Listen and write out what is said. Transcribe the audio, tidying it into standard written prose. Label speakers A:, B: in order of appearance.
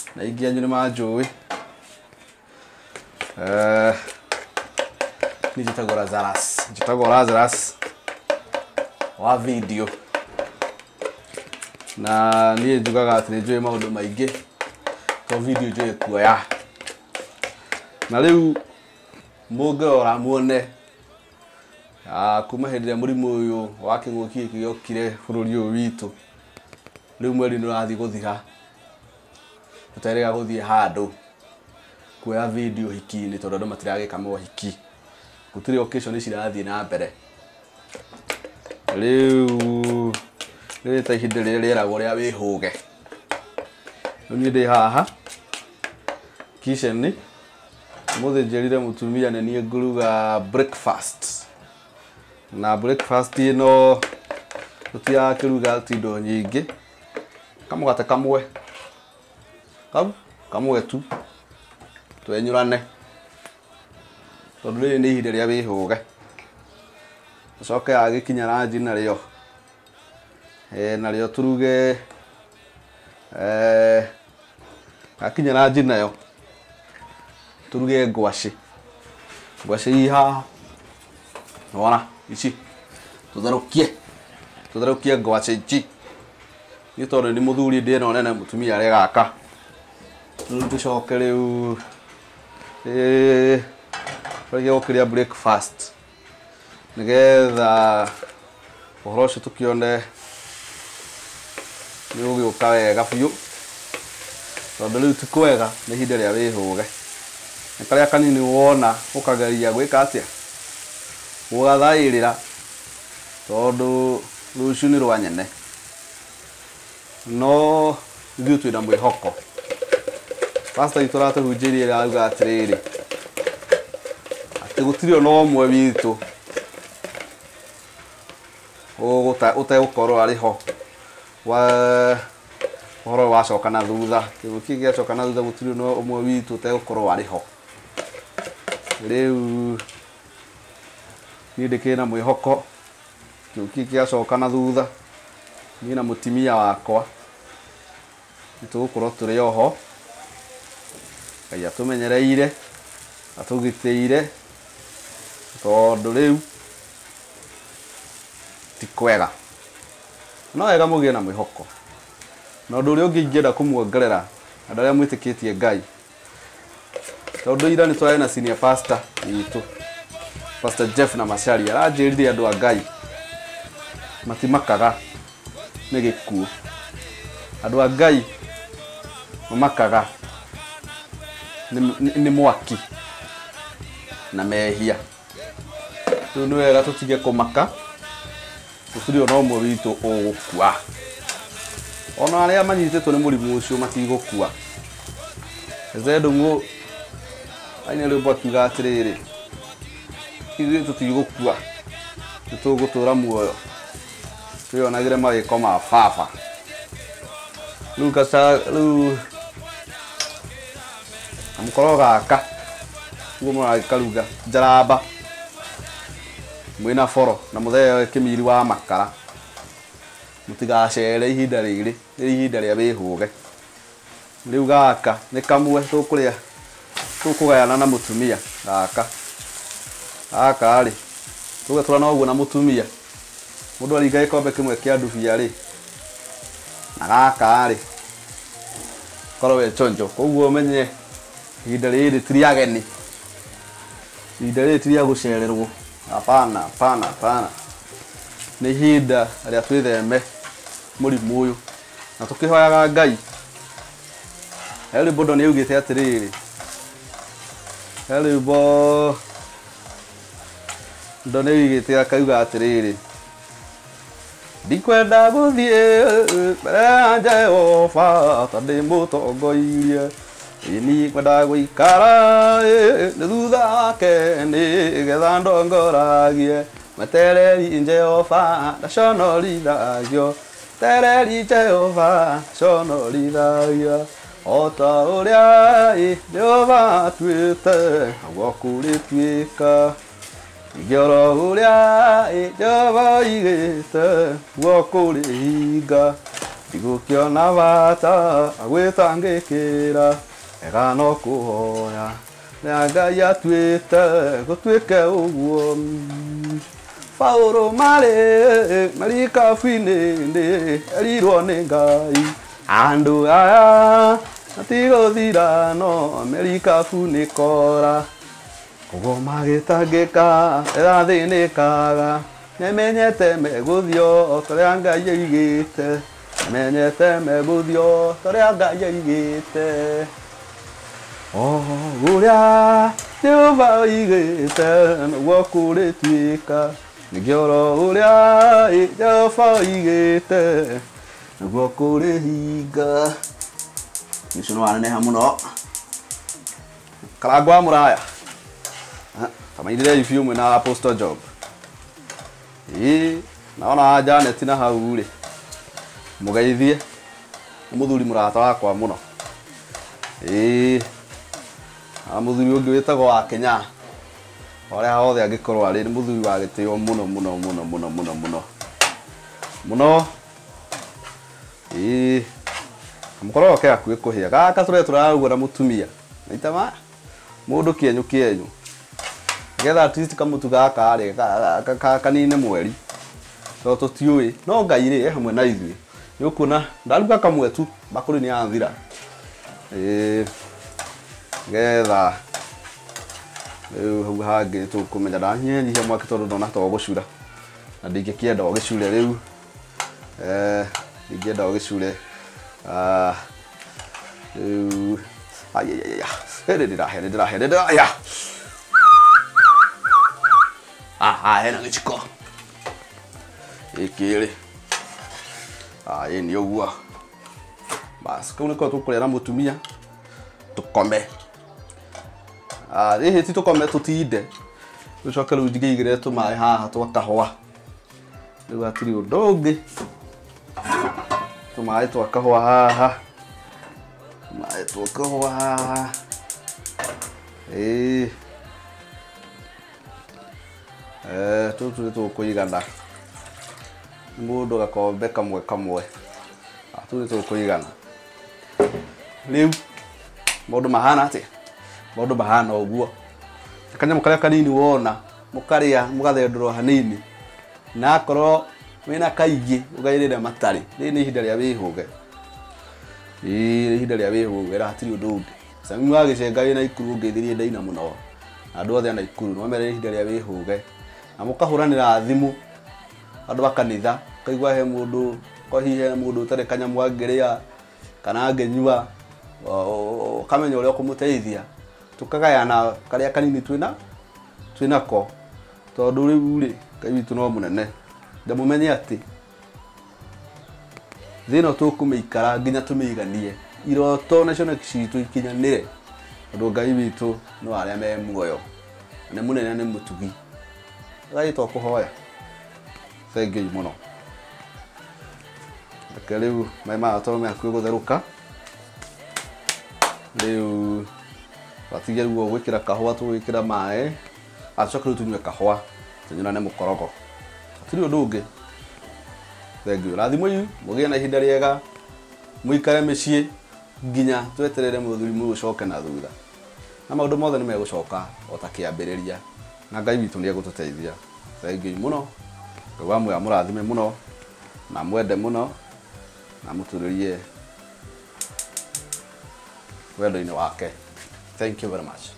A: Na aingĩ anyu nĩ manjũĩ. Niĩ njĩtagwo Lazarus, njĩtagwo Lazarus wa video, na niĩ njugaga atĩ nĩ njũĩ maũndũ maingĩ to video njũĩ kuoya. Na rĩu mũngĩrora muone kuma hĩndĩ ĩrĩa mũrimũ ũyũ wa kĩng'ũki gĩkĩ gĩokire bũrũri ũyũ witũ, rĩu mweri nĩ ũrathiĩ gũthira tũterĩga gũthiĩ handũ kuoya video hiki-inĩ, tondũ andũ matiragĩka mohiki, gũtirĩ occasion cirathiĩ na mbere. Rĩu rĩrĩ ta ihinda rĩrĩa rĩeragwo rĩa wĩhũge. Rĩu niĩ ndĩ haha kitchen, ũmũthĩ njĩrire mũtumia nĩ niĩ ngũruga breakfast, na breakfast ĩno tũtirakĩruga indo nyingĩ, kamũgate kamwe kau kamwe tu twenyũrane, tondũ rĩrĩ nĩ ihinda rĩa wĩhũge. Tũcoke agĩkinya ranji narĩo, narĩo tũruge, akinya ranji nayo tũruge ngwacĩ. Ngwacĩ ii haha, nĩwona ici, tũtherũkie, tũtherũkie ngwacĩ ici. Niĩ tondũ nĩ mũthuri ndĩ ĩno nene, mũtumia arĩ gaka. Rĩu tũcoke rĩu tũrĩkie gũkĩrĩa breakfast, nĩgetha ũhoro ũcio tũkĩone nĩ ũgĩũka wega biũ, tondũ rĩu ti kwega, nĩ ihinda rĩa wĩhũge. Nĩ karĩa kanini wona ũkageria gwĩka atĩa, gũgathaĩrĩra, tondũ rũciũ nĩ rwa nyene. No ithuĩ twĩna mwĩhoko. Pastor witũ aratũhunjĩirie arauga atĩrĩrĩ, atĩ gũtirĩ ona ũmwe witũ ũtegũkorwo arĩ ho wa ũhoro wacoka na thutha, kĩng'ũki gĩacoka na thutha, gũtirĩ ona ũmwe witũ ũtegũkorwo arĩ ho. Rĩu niĩ ndĩkĩrĩ na mwĩhoko, kĩng'ũki gĩacoka na thutha, niĩ na mũtumia wakwa nĩ tũgũkorwo tũrĩ oho. Ngai atũmenyereire, atũgitĩire, tondũ rĩu ti kwega. No wega mũgĩe na mwĩhoko. Na ũndũ ũrĩa ũngĩ ingĩenda kũmuongerera andũ arĩa mwĩtĩkĩtie Ngai, tondũ ira nĩ twarĩ na senior pastor witũ, Pastor Jeff na Macharia, aranjĩrire andũ a Ngai matimakaga nĩ gĩkuũ. Andũ a Ngai mamakaga nĩ mwaki na mehia. Rĩu nĩ wega tũtige kũmaka, gũtirĩ ona ũmwe witũ ũgũkua. Ona arĩa manyitĩtwo nĩ mũrimũ ũcio matigũkua. Mzee Ndung'u aina rwĩmbo akiuga atĩrĩrĩ, ithuĩ tũtigũkua, nĩ tũgũtũra muoyo twĩonagĩre mawĩko ma baba. Rĩu kaca rĩu kamũkoro gaka ũguo mũragĩkaruga njaramba mwĩna boro na mũthee kĩmiri wa makara, mũtigacere ihinda rĩrĩ, nĩ ihinda rĩa wĩhũge. Rĩu gaka nĩ kamwe tũkũrĩa, tũkũgayana na mũtumia. Gaka gaka rĩ tũgetũra na ũguo na mũtumia, mũndũ aringa gĩkombe kĩmwe kĩa ndubia rĩ, na gaka rĩ korwo wĩ chonjo. Koguo ũmenye ihinda rĩrĩ ti rĩa ageni, ihinda rĩrĩ ti rĩa gũcererwo. Hapana, hapana, hapana. Nĩ ihinda rĩa twĩtheme mũrimũ ũyũ, na tũkĩhoyaga Ngai. He rwĩmbo ndo nĩ augĩte atĩrĩrĩ, he rwĩmbo ndo nĩ augĩte akauga atĩrĩrĩ, ndikwenda gũthiĩ mbere ya Jehova ta ndĩ mũtongoirie, ĩni kwenda gũikara nĩ thutha wake nĩgetha ndongoragie. Metereri Jehova ndaconorithagio, tereri Jehova ndaconorithagio, o ta ũrĩa Jehova atuĩte noguo kũrĩtuĩka. Ningĩ oro ũrĩa Jehova oigĩte noguo kũrĩhinga. Ndigũkĩona bata agwĩtangĩkĩra ega no kũhoya rĩa Ngai atuĩte gũtuĩke ũguo. Paũlũ marĩ marikabu-inĩ erirwo nĩ Ngai andũ aya matigũthira no merikabu nĩ kora. Koguo magĩtangĩka ĩrathĩnĩkaga nĩmenyete megũthiĩ o torĩa Ngai aigĩte, menyete megũthiĩ o torĩa Ngai aigĩte. O ũrĩa Jehova oigĩte nĩguo kũrĩtuĩka, ningĩ oro ũrĩa Jehova oigĩte nĩguo kũrĩhinga. Ũcio nĩ waneneha mũno. Karangũ wa mũraya kamainĩrei biũ mwĩna Apostle Job. Ĩĩ naona Janet na hau rĩ mũgeithie, nĩ mũthuri mũrata wakwa mũno. Ĩĩ na mũthuri ũngĩ wĩtagwo wa Kenya harĩa hothe angĩkorwo arĩ, nĩ mũthuri wa gĩtĩo mũno mũno mũno mũno mũno mũno mũno. Ĩĩ kamũkorogo ke hakuhĩ kũhĩa gaka tũrĩa tũrarugwo na mũtumia maita ma mũndũ kĩenyũ kĩenyũ nĩgetha at least kamũtu gaka rĩ kanine mweri tondũ tũtiũĩ no Ngai rĩ e hamwe na ithuĩ. Nĩ ũkuona ndaruga kamwe tu bakũri nĩ yathira. Ĩĩ nĩgetha rĩu hau hangĩ tũkũmenya ndanyihanyihia mwaki tondũ ndona ta ũgũcura na ndingĩkĩenda ũgĩcure rĩu. Ndingĩenda ũgĩcure. Rĩu ai nĩ ndĩrahĩa nĩ ndĩrahĩa nĩ ndĩrahĩa. Haha hena gĩciko gĩkĩ rĩ ĩĩ nĩ ũguo. Bas kau nĩko tũkũrĩa na mũtumia tũkome. Ĩhĩ ti tũkome tũtinde tũcoke rĩu ngĩigĩrĩre tũmaĩ haha twa kahũa. Rĩu hatirĩ ũndũ ũngĩ, tũmaĩ twa kahũa haha, tũmaĩ twa kahũa haha. Ĩĩ tũtũ nĩ tũkũigana mũndũ gakombe kamwe kamwe, tũu nĩ tũkũigana. Rĩu maũndũ mahana atĩa? Maũndũ mahana ũguo. Kanyamũ karĩa kanini wona mũkarĩa mũgathendũrwo hanini, na akorwo wĩna kaingĩ ũgaĩrĩre matarĩ. Rĩrĩ nĩ ihinda rĩa wĩhũge. Ĩĩ nĩ ihinda rĩa wĩhũge na hatirĩ ũndũ ũngĩ. Sami wa gĩcenga wĩ Naikuru ũngeithirie ndaina mũno na andũ othe a Naikuru no mere ihinda rĩa wĩhũge na mũkahũranĩra thimũ andũ a kanitha ũkaigua he mũndũ ko hihi he mũndũ ũtarĩ kanyamũ angĩrĩa kana angĩnyua, ũkamenya ũrĩa ũkũmũteithia. Tũkagayana karĩa kanini twĩnako tondũ rĩu rĩ Ngai witũ no mũnene. Ndamũmenye atĩ thĩ ĩno tũkũmĩikara nginya tũmĩiganie, iroto na cioneki citũ ikinyanĩre, tondũ Ngai witũ nĩ wa arĩa me muoyo, nĩ mũnene nĩ mũtugi. Ngai to kũhoya thengiũ mũno. Reke rĩu maĩ maya tondũ me hakuhĩ gũtherũka, rĩu watige rĩu gwĩkĩra kahũa tũgwĩkĩra maĩ, acoke rĩu tũnyue kahũa tũnyuane mũkorogo, hatirĩ ũndũ ũngĩ. Thengiũ. Rathimwo mũgĩe na ihinda rĩega, mũikare mĩciĩ nginya tweterere mũthuri mũcoke na thutha, na maũndũ mothe nĩ megũcoka o ta kĩambĩrĩria, na Ngai witũ nĩ egũtũteithia. Thengiũ mũno. Ngai wa muoyo amũrathime mũno na mwende mũno na amũtũrĩrie wendo-inĩ wake. Thank you very much.